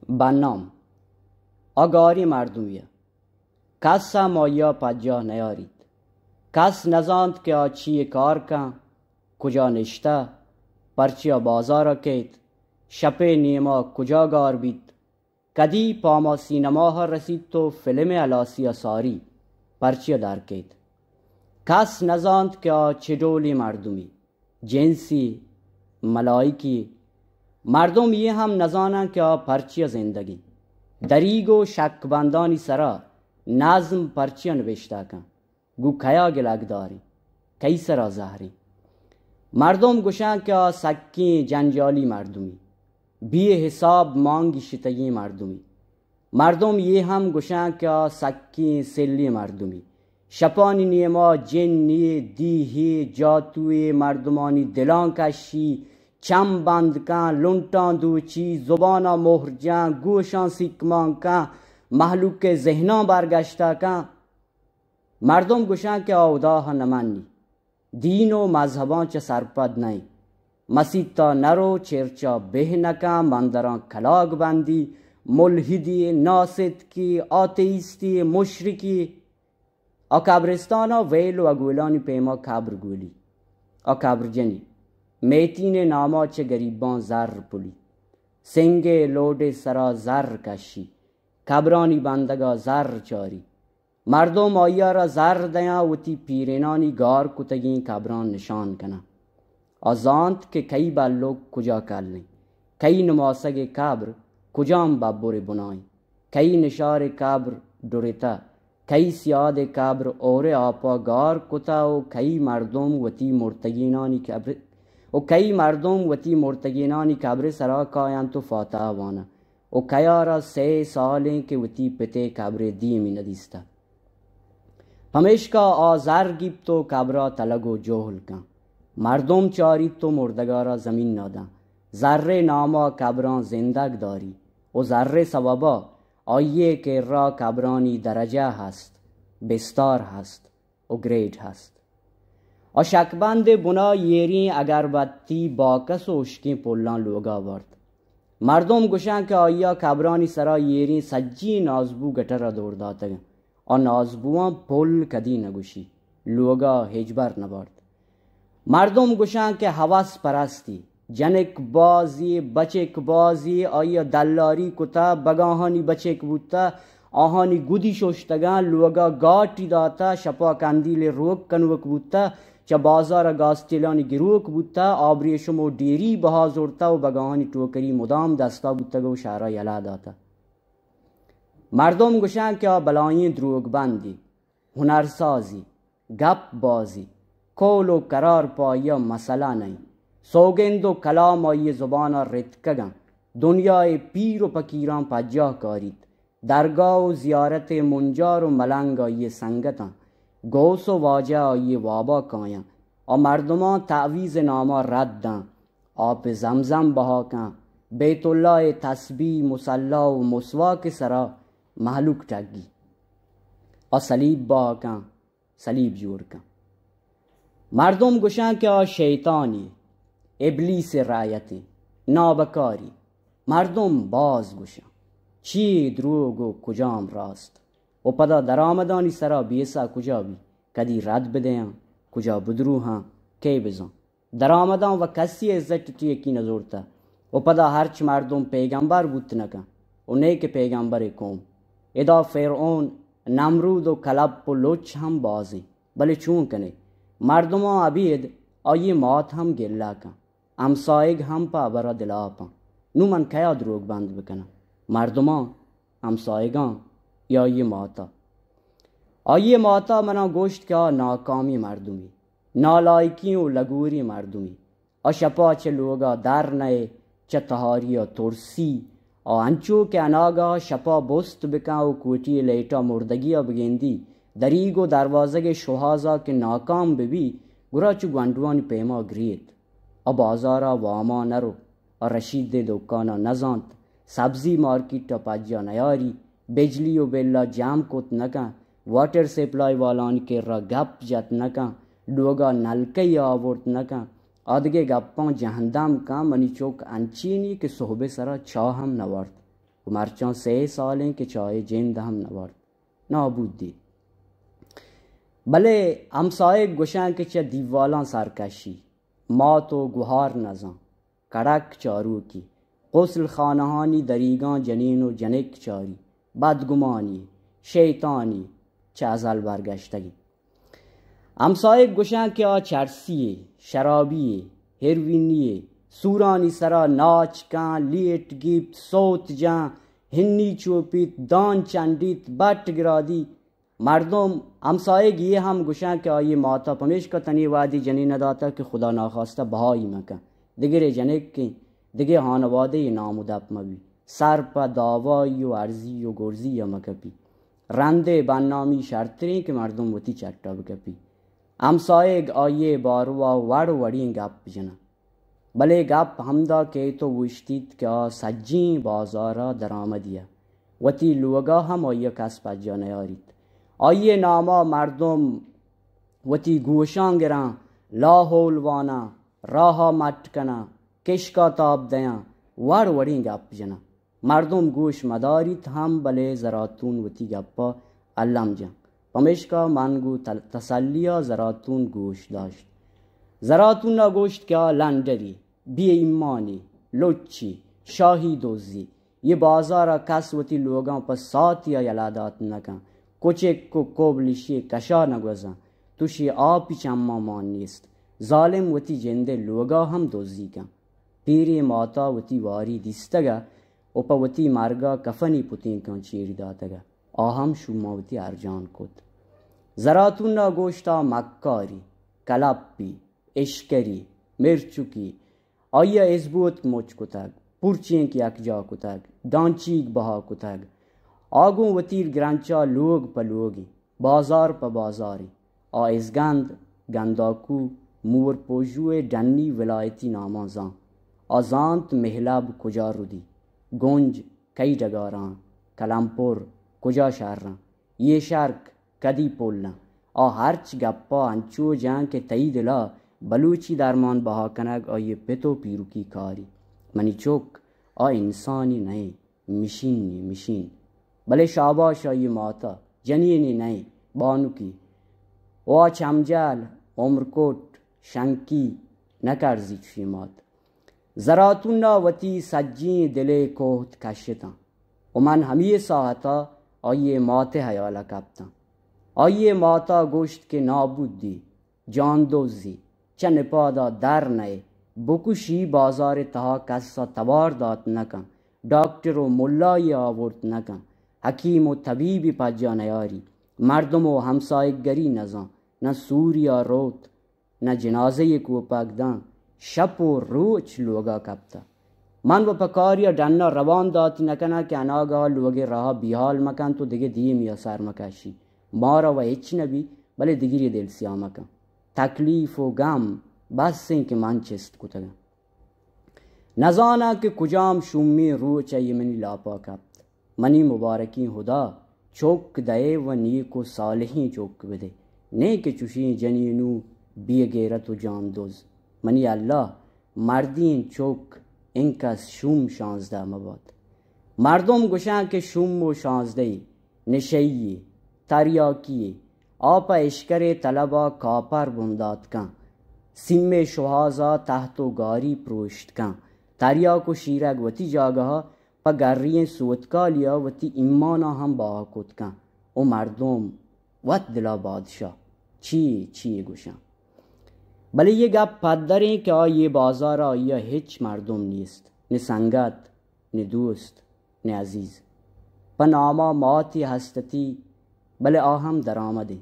بنام، آ گاریں مردمے ءَ، کس ہم آئی ءَ پجاہ نیاریت۔ کس نزانت کہ آ چی ءَ کار کن، کجا نشتہ، پرچیا بازار ءَ کیت، شپ ءِ نیم ءَ کجا گار بیت، کدی پاما سینما ءَ رسیت و فلم ءِ ہلاسی ءَ ساری، پرچیا در کیت۔ کس نزانت کہ آ چہ ڈولیں مردمے، جنسی، ملائکی۔ مردم اے ہم نزاناں کہ آ پرچیا زندگیں۔ دریگ و شک بندانی سرا نظم پرچیا نبشتہ کن، گوں کیا گلگ داریں، کئی سرا زہریں۔ مردم گوشاں کہ آ سکیں جنجالی مردمے، بے حساب مانگی شتگیں مردمے۔ مردم اے ہم گوشاں کہ آ سکیں سلیں مردمے۔ شپانی نیما جنے، دیہے، جاتوے مردمانی دلاں کشی، چم بند کن، لنٹاں دوچی، زبانا مہر جن، گوشاں سیکمان کن، مہلوک ءِ ذہناں برگشتہ کن۔ مردم گوشاں کہ آ ہدا ءَ نہ منی، دین و مذہباں چہ سرپد نئیں۔ مسیتا نرو، چرچا بہ نکن، مندراں کلاگ بندی، ملحدی، ناصدقی، آتئیستی، مشرکی۔ آ قبرستانا ویل و اگولانی پیما قبر گولی۔ آ قبر جنی۔ میتین ءِ ناما چہ گریباں زر پلی۔ سنگ ءِ لوڈ ءِ سرا زر کشی۔ قبرانی بندگا زر چاری۔ مردم آئی ءَ را زر دیاں، وتی پیرینانی گار کتگیں قبراں نشان کناں۔ آ زانت کہ کئی بلوک کجا کلیں، کئی نماسگ ءِ قبر کجام ببر ءِ بنائیں، کئی نشار ءِ قبر ڈرتہ، کئی سیاد ءِ قبر ہور ءِ آپا گار کتہ و کئی مردم وتی مرتگینانی قبر، و کئی مردم وتی مرتگینانی قبر ءِ سرا کاینت و فاتحہ واناں۔ و کیارا سئے سالیں کہ وتی پت ءِ قبر ءِ دیمی ندیستہ۔ پمیشکا آ زر گیپت و قبرا تلگ و جہل کن۔ مردم چاریت و مردگارا زمین نادن۔ زر ءِ ناما قبراں زندگ داری و زر ءِ سوبا آئی ءِ کرا قبرانی درجہ ہست، بستار ہست و گریڈ ہست۔ آ شکبند ءِ بنا ایریں اگربتی باکس و ہشکیں پلاں لوگا برت۔ مردم گوشاں کہ آئی ءَ قبرانی سرا ایریں سجی نازبو گٹر ءَ دور داتگ۔ آ نازبواں پل کدی نہ گوشی، لوگا ہچبر نہ برت۔ مردم گوشاں کہ ہوس پرستی، جنک بازی، بچک بازی، آئی ءَ دلاری کتہ، بگاہانی بچک بوتہ، آہانی گدی ششتگاں، لوگا گاٹی داتہ، شپا کندیل ءِ روک کنوک بوتہ، چہ بازار ءَ گاستیلانی گروک بوتہ، آبریشم و ڈیری بہا زرتہ و بگاہانی ٹوکری مدام دستا بوتگ و شہرا یلہ داتہ۔ مردم گوشاں کہ آ بلائیں دروگ بندی، ہنرسازی، گپ بازی، قول و قرار پہ آئی ءَ مسئلہ نئیں۔ سوگند و کلام آئی ءِ زبان ءَ رتکگاں۔ دنیا ءِ پیر و پکیراں پجاہ کاریت۔ درگاہ و زیارت ءِ منجار و ملنگ آئی ءِ سنگتاں۔ غوث و واجہ آئی ءِ وابا کایاں۔ آ مردماں تعویذ ءِ ناما رد داں۔ آپ زمزم بہا کن، بیت اللہ ءِ تسبیح، مصلی و مسواک ءِ سرا مہلوک ٹگی۔ آ صلیب بہا کن، صلیب جوڑ کن۔ مردم گوشاں کہ آ شیطانی، ابلیس ءِ رعیتیں، نابکاری۔ مردم باز گوشاں، چی دروگ و کجام راست۔ و پدا درآمدانی سرا بیسہ کجا بی، کدی رد بدیاں، کجا بدروہاں، کئے بزاں۔ درآمداں و کسی عزت ٹیکی نزورتہ۔ و پدا ہرچ مردم پیغمبر بوت نکن و نئے کہ پیغمبر قوم۔ ادا فرعون، نمرود و کلپ و لچ ہم بازیں۔ بلے چون کنے؟ مردماں ابید آئی مات ہم گلہ کن۔ ہمسائگ ہم پہ ہبرا دلاپاں۔ نوں من کیا دروگ بند بکناں؟ مردماں، ہمسائگاں یا آئی ماتا؟ آئی ماتا منا گوشت کہ آ ناکامیں مردمے، نالائکیں و لگوریں مردمے۔ آ شپا چہ لوگا در نئے، چہ تہاریا ترسی۔ آ انچو کہ اناگہا شپا بست بکن و کوٹی لیٹا مردگیا بگندی، دریگ و دروازگ شوہازا کہ ناکام ببی، گڑا چو گونڈوانی پیما گریت۔ آ بازارا واما نرو، آ رشید ءِ دکانا نزانت، سبزی مارکیٹا پجا نیاری، بجلی و بلا جم کت نکن، واٹر سپلائی والانی کرا گپ جت نکن، لوگا نلکہ آورت نکن، آ دگہ گپاں جہندم کن، منی چک انچینی کہ سہب ءِ سرا چاہ ہم نوارت۔ و مرچاں سئے سالیں کہ چائے جند ہم نہ وارت، نابودی۔ بلے ہمسائگ گوشاں کہ چہ دیوالاں سرکشی، مات و گوہار نزاں، کڑک چاروکی، غسل خانہانی دریگاں جنین و جنک چاری، بدگمانی، شیطانی، چہ ازل برگشتگی۔ ہمسائگ گوشاں کہ آ چرسی یے، شرابی یے، ہیروینی یے، سورانی سرا ناچ کن، لیٹ گیپت، سوت جن، ہنی چوپیت، دان چنڈیت، بٹ گرادی۔ مردم، ہمسائگ یے ہم گوشاں کہ آئی ماتا پمیشکا تنی وہدی جنین داتا کہ خدا ناخواستہ بہائی مکن۔ دگرے جنکیں، دگہ ہانوادے نام و دپ مبی۔ سر پہ دعوائی و عرضی و گرزی مکپی۔ رندے بدنامی شرتریں کہ مردم وتی چٹا بکپی۔ ہمسائگ آئی باروا وڑ وڑیں گپ جناں۔ بلے گپ ہمدا کیت و اوشتیت کہ آ سجیں بازارا درآمدی ء، وتی لوگا ہم آئی ء کس پجا نیاریت۔ آئی ء ناما مردم وتی گوشاں گراں، لاحول واناں، راہا مٹ کناں، کشکا تاب دیاں، وڑ وڑیں گپ جناں۔ مردم گوش مداریت ہم، بلے زراتون وتی گپا الم جن۔ پمیشکا من گوں تل-، تسلیا زراتون گوش داشت۔ زراتونا گوشت کہ آ لنڈری، بے ایمانی، لچی، شاہی دوزی، یہ بازارا کس وتی لوگاں پہ ساتیا یلہ دات نکن۔ کچک و کبل اشی کشا نگوزن۔ توشی آپی چماں مان نیست۔ ظالم وتی جندے لوگا ہم دوزی کن۔ پیریں ماتا وتی واری دیستگ ء و پہ وتی مرگ ء کفنی پتینکاں چیر داتگ ء آ ہم شوماں وتی ارجان کت۔ زراتون ء گوشت آ مکاری، کلپی، اشکری، مرچکی، آئی ء ازبوتک مچ کتگ، پرچینک یکجا کتگ، دانچیگ بہا کتگ۔ آ گوں وتی گرنچا لوگ پہ لوگی، بازار پہ بازاری۔ آ ازگند، گنداکو، مور پوژو ء ڈنی ولایتی ناماں زان۔ آ زانت مہلب کجا ردی، گنج کئی ڈگاراں، کلمپر کجا شہراں، یہ شرک کدی پلاں۔ آ ہرچ گپا انچو جان کہ تئی دلا بلوچی درمان بہا کنگ آئی پت و پیروکی کاری۔ منی چک آ انسانی نئیں، مشینی، مشین۔ بلے شاباش آئی ماتا، جنینی نئیں، بانکی۔ و آ چمجال، عمرکوٹ، شنکی نکرزی چوشی مات۔ زراتونا وتی سجیں دلے کوہت کشتاں و من ہمی ساعتا آئی مات حیالا کپتاں۔ آئی ماتا گوشت کہ نابودی، جاندوزی، چہ نپادا در نئے، بکشی بازار تہا کسا توار دات نکن، ڈاکٹر و ملای آورت نکن، حکیم و طبیبی پجا نیاری، مردم و ہمسایگری نزان، نہ سوریا روت، نہ جنازہ کوپگ دان، شپ و روچ لوگا کپتا۔ من و پہ کاریا ڈنا روان دات نکناں کہ اناگہ لوگے راہ بیحال مکنت و دگہ دیمیا سر مکشی۔ مارا و ہچ نبی، بلے دگری دل سیاہ مکن۔ تکلیف و گم بس ایں کہ من چست کتگاں۔ نزاناں کہ کجام شومیں روچ ء منی لاپا کپت۔ منی مبارکیں ہدا، چک دئے و نیک و صالحیں چک بدے، نئے کہ چوشیں جنینو بے غیرت و جاندز۔ منی اللہ، مردین چک انکس شوم شانزدہ مبات۔ مردم گوشاں کہ شوم و شانزدہی نشئی یے، تریاکی یے، آ پہ اشکرے طلبا کاپر بندات کن، سیمے شوہازا تحت و گاری پروشت کن، تریاک و شیرگ وتی جاگہا پہ گریں سوتکالیا وتی ایمانا ہم بہا کت کن و مردم وت دلا بادشاہ چی چی گوشاں۔ بلے یہ گپ پدریں کہ آ یہ بازارا آیا ہچ مردم نیست، نہ سنگت، نہ دوست، نہ عزیز۔ پہ ناما ماتی ہستتی، بلے آ ہم درآمدیں،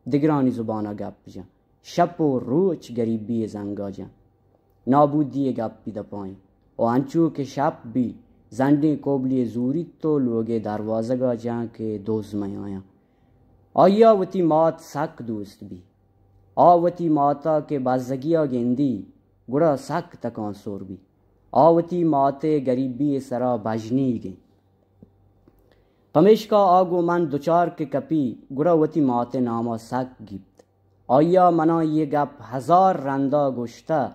دگرانی زبانا گپ جن، شپ و روچ گریبی زنگا جن۔ نابودی ء گپی دپائیں و انچو کہ شپ بی، زنڈیں کوبلی زوریت و لوگے دروازگا جن کہ دوز میایاں۔ آیا وتی مات سک دوست بی۔ آ وتی ماتا کہ بزگیا گندی، گڑا سک تکانسر بی۔ آ وتی ماتے گریبی سرا بژنیگیں۔ پمیشکا آ گوں من دچار کہ کپی، گڑا وتی ماتے ناما سک گیپت۔ آیا منا یہ گپ ہزار رندا گوشتہ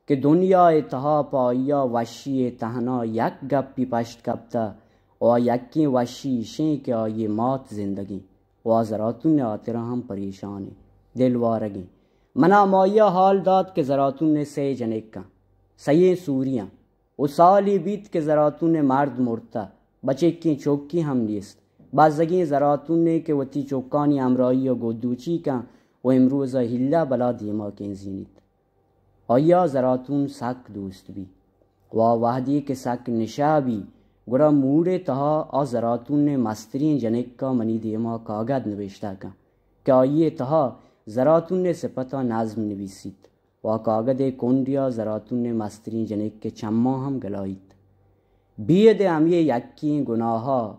کہ دنیا ء تہا پہ آیا وشی ء تہنا یک گپی پشت کپتہ، و آ یکیں وشی ایشیں کہ آئی ءِ مات زندگیں و آ زراتون ءِ ہاترا ہم پریشانیں، دل وارگیں۔ منا ہمائی ءَ حال دات کہ زراتون ءِ سئے جنک اں، سئیں سوری اں۔ و سالے بیت کہ زراتون ءِ مرد مرتہ، بچکیں چکے ہم نیست۔ بزگیں زراتونے کہ وتی چکانی ہمراہی ءَ گدوچی کن و امروز ءَ ہیلہ بلا دیما کنزینیت۔ آئی ءَ زراتون سک دوست بی۔ و آ وہدے کہ سک نشہ بی، گڑا موڈ ءِ تہا آ زراتون ءِ مستریں جنک ءَ منی دیما کاگد نبشتہ کن کہ آئی ءِ تہا زراتون ءِ سپت ءَ نظم نویسیت۔ و آ کاگد ءِ کنڈیا زراتون ءِ مستریں جنک ءِ چماں ہم گلائیت۔ بید ءِ ہمے یکیں گناہ ءَ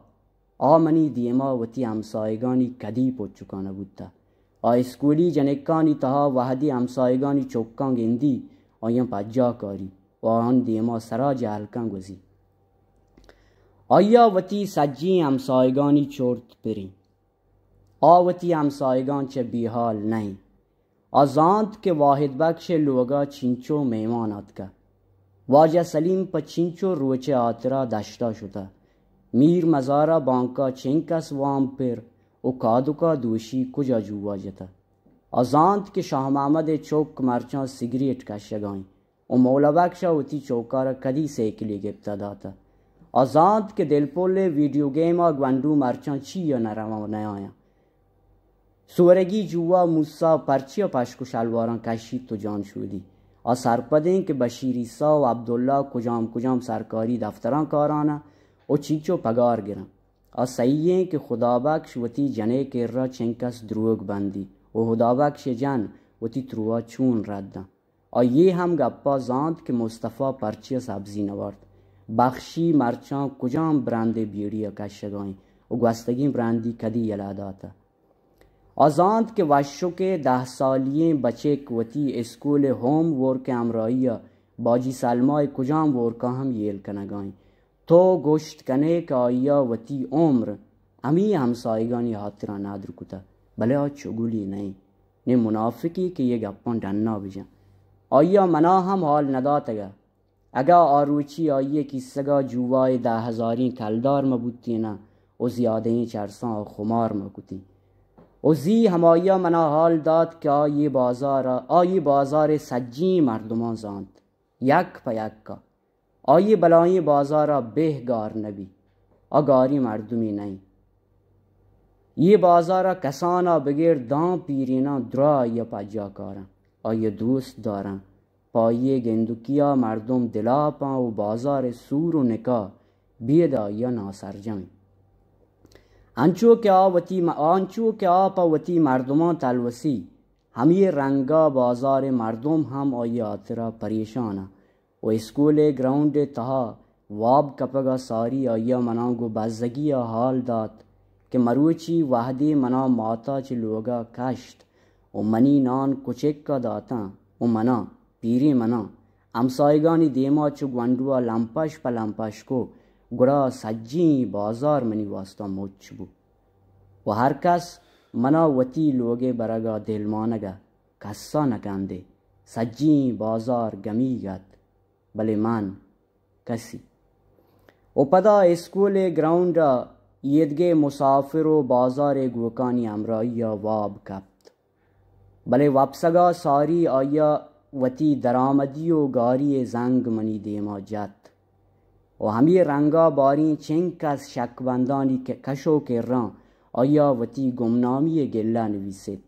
آ منی دیما وتی ہمسایگانی کدی پچ کن نہ بوتہ۔ آ اسکولی جنکانی تہا وہدے ہمسایگانی چکاں گندی، آیاں پجا کاری و آہانی دیما سرا جہل کن گوزی۔ آئی ءَ وتی سجیں ہمسایگانی چرت پریں۔ آ وتی ہمسایگاں چہ بیحال نہ انت۔ آ زانت کہ واحد بکش ءِ لوگ ءَ چینچو مہمان آتکہ۔ واجہ سلیم پہ چینچو روچ ءِ ہاترا دشت ءَ شتہ۔ میر مزار ءَ بانک ءَ چنکس وام پر و کادک ءَ دوشی کجا جوا جتہ۔ آ زانت کہ شاہ محمد ءِ چک مرچاں سگریٹ کشگ ءَ انت۔ و مولا بکش ءَ وتی چوکار ءَ کدی سیکلے گپتہ داتہ۔ آ زانت کہ دلپل ءِ ویڈیو گیم ءَ گونڈو مرچاں چی ءَ نہ رواں نیایاں۔ سورگی جوا موسیٰ پرچیا پشک و شلواراں کشیت و جان شودی۔ آ سرپدیں کہ بشیر عیسیٰ و عبداللہ کجام کجام سرکاری دفتراں کاراناں و چینچو پگار گراں۔ آ سہی ایں کہ خدا بکش وتی جنک ءِ کرا چنکس دروگ بندی و خدا بکش ءِ جن وتی تروا چون رد داں۔ آئی ءَ ہم گپا زانت کہ مصطفی پرچیا سبزی نہ وارت۔ بخشی مرچاں کجام برندے بیڑی ءَ کشگ ءَ انت و گوستگیں برندی کدی یلہ داتہ۔ آ زانت کہ وشک ءِ دہ سالی ئیں بچک وتی اسکول ءِ ہوم ورک ءِ ہمراہی ءَ باجی سلمہ ءِ کجام ورکاں ہم یل کنگ ءَ انت۔ تو گوشت کن ئے کہ آئی ءَ وتی عمر ہمے ہمسایگانی ہاترا ندر کتہ، بلے آ چگلی نہ انت۔ نی منافقے کہ اے گپاں ڈنا بجن۔ آئی ءَ منا ہم حال نداتگ ءَ۔ اگاں آ روچی آئی ءِ کیسگ ءَ جوا ءِ دہ ہزاریں کلدار مہ بوتیناں و زیادہیں چرساں آ خمار مہ کتیں۔ و زی ہمائی ءَ منا حال دات کہ آ اے بازار ءَ، آ اے بازار ءِ سجیں مردماں زانت، یک پہ یک ءَ۔ آئی ءِ بلائیں بازار ءَ بہ گار نہ بی۔ آ گاریں مردمے نہ انت۔ اے بازار ءَ کسان ءَ بگر داں پیریناں درا آئی ءَ پجا کاراں، آئی ءَ دوست داراں۔ پہ آئی ءِ گندکی ءَ مردم دلاپاں و بازار ءِ سور و نکاح بید آئی ءَ ناسرجم انت۔ انچو کہ آ وتی م-، انچو کہ آ پہ وتی مردماں تلوسی، ہمے رنگ ءَ بازار ءِ مردم ہم آئی ءِ ہاترا پریشان انت۔ و اسکول ءِ گراؤنڈ ءِ تہا واب کپگ ءَ ساری آئی ءَ منا گوں بزگی ءَ حال دات کہ مروچی وہدے منا مات ءَ چہ لوگ ءَ کشت و منی نان کچک ءَ داتاں و منا، پیریں منا، ہمسایگانی دیما چو گونڈو ءَ لمپش پہ لمپش کو، گڑا سجیں بازار منی واستا مچ بو و ہر کس منا وتی لوگ ءِ برگ ءَ دلمانگ ءَ کس ءَ نہ کندے۔ سجیں بازار گمیگ ات، بلے من کسی۔ و پدا اسکول ءِ گراؤنڈ ءَ ایدگہ مسافر و بازار ءِ گوکانی ہمراہی ءَ واب کپت۔ بلے وپسگ ءَ ساری آئی ءَ وتی درآمدی و گاری ءِ زنگ منی دیما جت۔ و ہمے رنگ ءَ باریں چنکس شکبندانی ک-، کش و کراں آئی ءَ وتی گمنامی ءِ گلہ نویست۔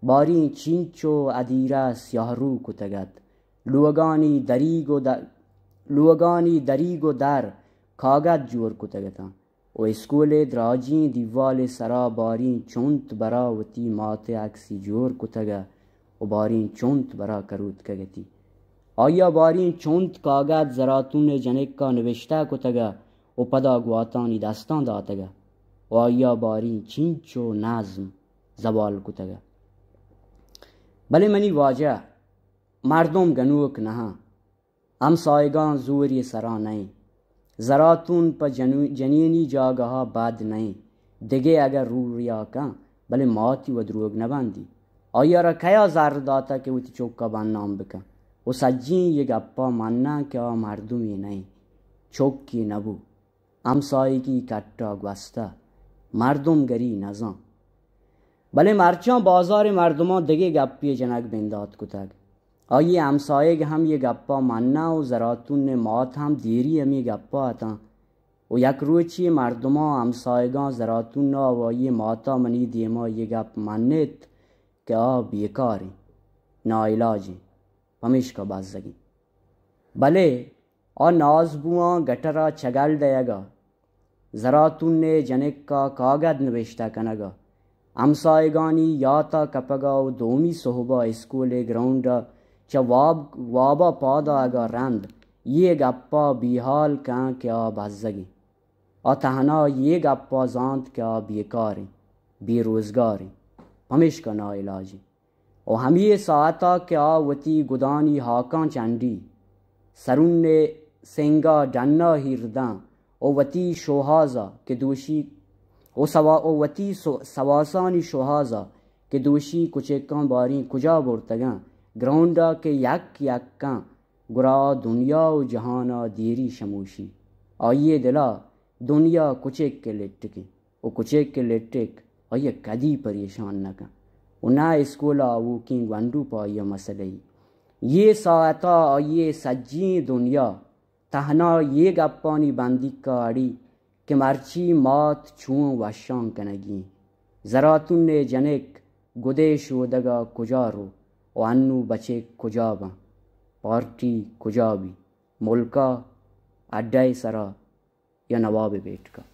باریں چینچو ادیرہ سیاہ رو کتگ ات۔ لوگانی دریگ و د-، لوگانی دریگ و در کاگد جوڑ کتگ اتاں و اسکول ءِ دراجیں دیوال ءِ سرا باریں چنت برا وتی مات ءِ عکسی جوڑ کتگ ءَ و باریں چنت برا کروتکگ اتی۔ آئی ءَ باریں چنت کاگد زراتون ءِ جنک ءَ نبشتہ کتگ ءَ و پدا گواتانی دستاں داتگ ءَ و آئی ءَ باریں چینچو نظم زوال کتگ ءَ۔ بلے منی واجہ، مردم گنوک نہ انت۔ ہمسایگاں زور ءِ سرا نئیں۔ زراتون پہ جنو-، جنینی جاگہا بد نئیں۔ دگہ اگہ روریا کن، بلے ماتی و دروگ نہ بندی۔ آئی ءَ را کیا زر داتہ کہ وتی چکا بدنام بکن؟ و سجیں اے گپا مناں کہ آ مردمے نئیں، چکے نبو۔ ہمساہگی کٹ ءَ گوستہ، مردم گری نزان۔ بلے مرچاں بازار ءِ مردماں دگہ گپے جنگ بندات کتگ۔ آئی ءِ ہمساہگ ہم اے گپ ءَ مناں ءُ زراتون ءِ مات ہم دیری ہمے گپ ءَ اتاں۔ ءُ یک روچے مردماں، ہمساہگاں، زراتون ءَ ءُ آئی ءِ مات ءَ منی دیم ءَ اے گپ منت کہ آ بیکار ایں، ناعلاج ایں، پمیشکا بزگ ایں۔ بلے آ نازبواں گٹر ءَ چگل دئیگ ءَ، زراتون ءِ جنک ءَ کاگد نبشتہ کنگ ءَ، ہمساہگانی یات ءَ کپگ ءَ ءُ دومی سہب ءَ اسکول ءِ گراؤنڈ ءَ چہ واب، واب ءَ پاد آیگ ءَ رند اے گپ ءَ بیہال کن کہ آ بزگ ایں۔ آ تہنا اے گپ ءَ زانت کہ آ بیکار ایں، بے روزگار ایں، پمیشکا ناعلاج ایں۔ ءُ ہمے ساعت ءَ کہ آ وتی گدانی ہاکاں چنڈی، سرون ءِ سنگ ءَ ڈن ءَ ہیر داں ءُ وتی شوہاز ءَ کہ دوشی ءُ سوا-، ءُ وتی سو-، سواسانی شوہاز ءَ کہ دوشی کچکاں باریں کجا برتگاں، گراؤنڈ ءَ کہ یک یکاں، گڑا دنیا ءُ جہان ءَ دیری شموشی۔ آئی ءِ دل ءَ دنیا کچک ءِ لٹک ایں۔ ءُ کچک ءِ لٹک آئی ءَ کدی پریشان نہ کن ءُ نہ اسکول ءَ آؤکیں گونڈو پہ آئی ءَ مسئلہ ای۔ اے ساعت ءَ آئی ءِ سجیں دنیا تہنا اے گپانی بندیک ءَ اڑی کہ مرچی مات چون وشان کنگی ایں۔ زراتون ءِ جنک گد ءِ شودگ ءَ کجا رو ءُ انوں بچک کجا باں؟ پارٹی کجا بی؟ ملک ءَ، اڈہ ءِ سرا یا نواب ءِ بیٹک ءَ؟